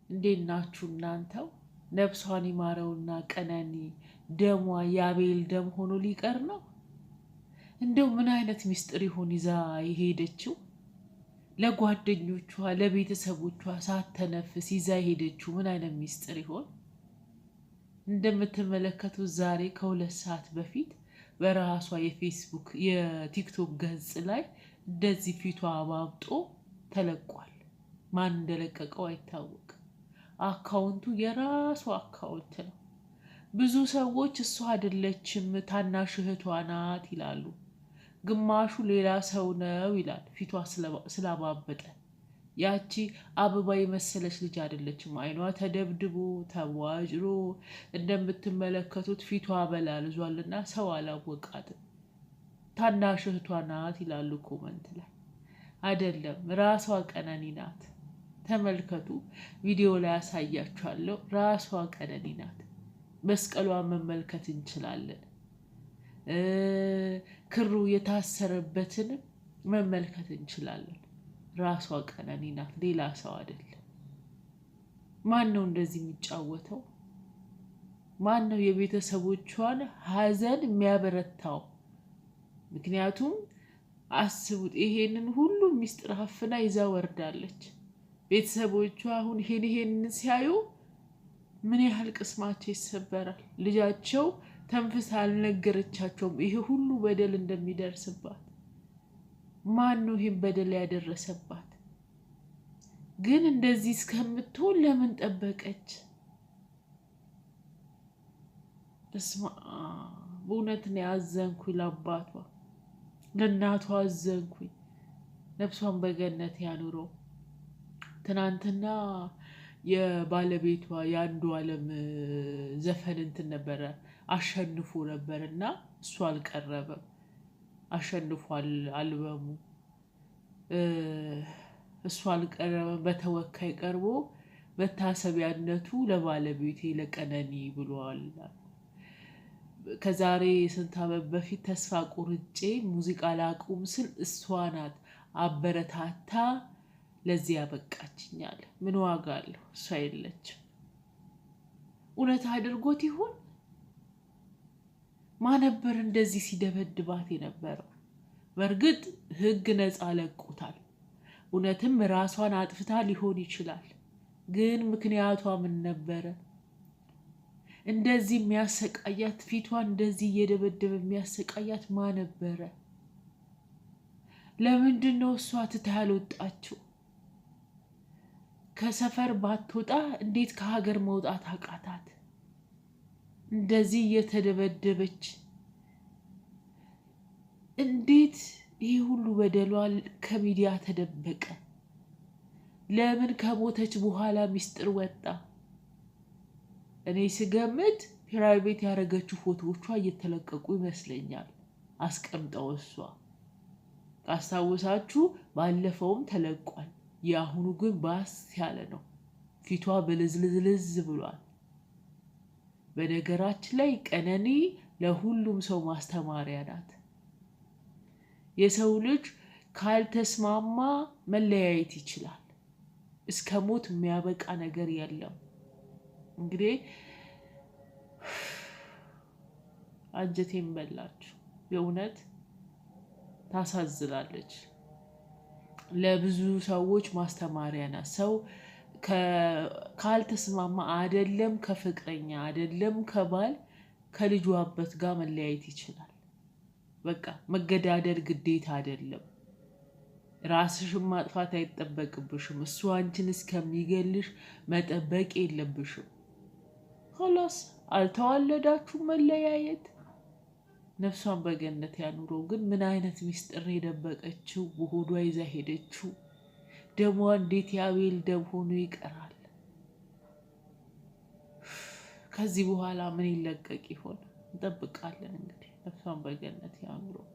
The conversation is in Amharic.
እንዴት ናችሁ እናንተው? ነፍሷን ይማረውና ቀነኒ ደሟ የአቤል ደም ሆኖ ሊቀር ነው። እንደው ምን አይነት ሚስጥር ይሆን ይዛ የሄደችው? ለጓደኞቿ ለቤተሰቦቿ ሳተነፍስ ይዛ የሄደችው ምን አይነት ሚስጥር ይሆን? እንደምትመለከቱት ዛሬ ከ2 ሰዓት በፊት በራሷ የፌስቡክ የቲክቶክ ገጽ ላይ እንደዚህ ፊቷ አባብጦ ተለቋል። ማን እንደለቀቀው አይታወቅም። Account ኡ የራሷ account ነው። ብዙ ሰዎች እሷ አይደለችም ታናሽ እህቷ ናት ይላሉ። ግማሹ ሌላ ሰው ነው ይላል። ፊቷ ስላባበጠ ያቺ አበባ የመሰለች ልጅ አይደለችም። አይኗ ተደብድቦ ተቧጭሮ እንደምትመለከቱት ፊቷ በላልዟልና ሰው አላወቃትም። ታናሽ እህቷ ናት ይላሉ comment ላይ። አይደለም፣ ራሷ ቀነኒ ናት። ተመልከቱ፣ ቪዲዮ ላይ ያሳያችኋለሁ። ራሷ ቀነኒ ናት። መስቀሏን መመልከት እንችላለን። ክሩ የታሰረበትንም መመልከት እንችላለን። ራሷ ቀነኒ ናት፣ ሌላ ሰው አይደለም። ማን ነው እንደዚህ የሚጫወተው? ማን ነው የቤተሰቦቿን ሀዘን የሚያበረታው? ምክንያቱም አስቡት፣ ይሄንን ሁሉ ሚስጥር አፍና ይዛ ወርዳለች። ቤተሰቦቿ አሁን ይሄንን ሲያዩ ምን ያህል ቅስማቸው ይሰበራል። ልጃቸው ተንፍሳ አልነገረቻቸውም ይሄ ሁሉ በደል እንደሚደርስባት። ማን ነው ይሄን በደል ያደረሰባት? ግን እንደዚህ እስከምትሆን ለምን ጠበቀች? በስመ አብ! በእውነት ነው ያዘንኩኝ፣ ለአባቷ ለእናቷ አዘንኩኝ። ነፍሷን በገነት ያኑረው። ትናንትና የባለቤቷ የአንዱ አለም ዘፈን እንትን ነበረ፣ አሸንፎ ነበር እና እሱ አልቀረበም። አሸንፏል አልበሙ፣ እሱ አልቀረበም። በተወካይ ቀርቦ መታሰቢያነቱ ለባለቤቴ ለቀነኒ ብሏል። ከዛሬ ስንት ዓመት በፊት ተስፋ ቆርጬ ሙዚቃ ላቁም ስል እሷ ናት አበረታታ ለዚህ ያበቃችኛል። ምን ዋጋ አለው? እሷ የለችም። እውነት አድርጎት ይሆን? ማነበር እንደዚህ ሲደበድባት የነበረው? በእርግጥ ሕግ ነፃ ለቆታል። እውነትም ራሷን አጥፍታ ሊሆን ይችላል። ግን ምክንያቷ ምን ነበረ? እንደዚህ የሚያሰቃያት፣ ፊቷን እንደዚህ እየደበደበ የሚያሰቃያት ማ ነበረ? ለምንድን ነው እሷ ትታ ያልወጣችው? ከሰፈር ባትወጣ እንዴት ከሀገር መውጣት አቃታት? እንደዚህ እየተደበደበች እንዴት ይህ ሁሉ በደሏ ከሚዲያ ተደበቀ? ለምን ከሞተች በኋላ ሚስጥር ወጣ? እኔ ስገምት private ያደረገችው ፎቶዎቿ እየተለቀቁ ይመስለኛል። አስቀምጠው እሷ ካስታወሳችሁ ባለፈውም ተለቋል። የአሁኑ ግን ባስ ያለ ነው። ፊቷ ብልዝልዝልዝ ብሏል። በነገራችን ላይ ቀነኒ ለሁሉም ሰው ማስተማሪያ ናት። የሰው ልጅ ካልተስማማ መለያየት ይችላል። እስከ ሞት የሚያበቃ ነገር የለም። እንግዲህ አንጀቴን በላችሁ። የእውነት ታሳዝናለች። ለብዙ ሰዎች ማስተማሪያ ናት። ሰው ካልተስማማ አደለም ከፍቅረኛ፣ አደለም ከባል፣ ከልጁ አባት ጋር መለያየት ይችላል። በቃ መገዳደል ግዴታ አይደለም። ራስሽን ማጥፋት አይጠበቅብሽም። እሱ አንቺን እስከሚገልሽ መጠበቅ የለብሽም። خلاص አልተዋለዳችሁ መለያየት። ነፍሷን በገነት ያኑረው። ግን ምን አይነት ሚስጥር የደበቀችው በሆዷ ይዛ ሄደችው? ደሟ እንዴት የአቤል ደም ሆኖ ይቀራል? ከዚህ በኋላ ምን ይለቀቅ ይሆን? እንጠብቃለን። እንግዲህ ነፍሷን በገነት ያኑረው።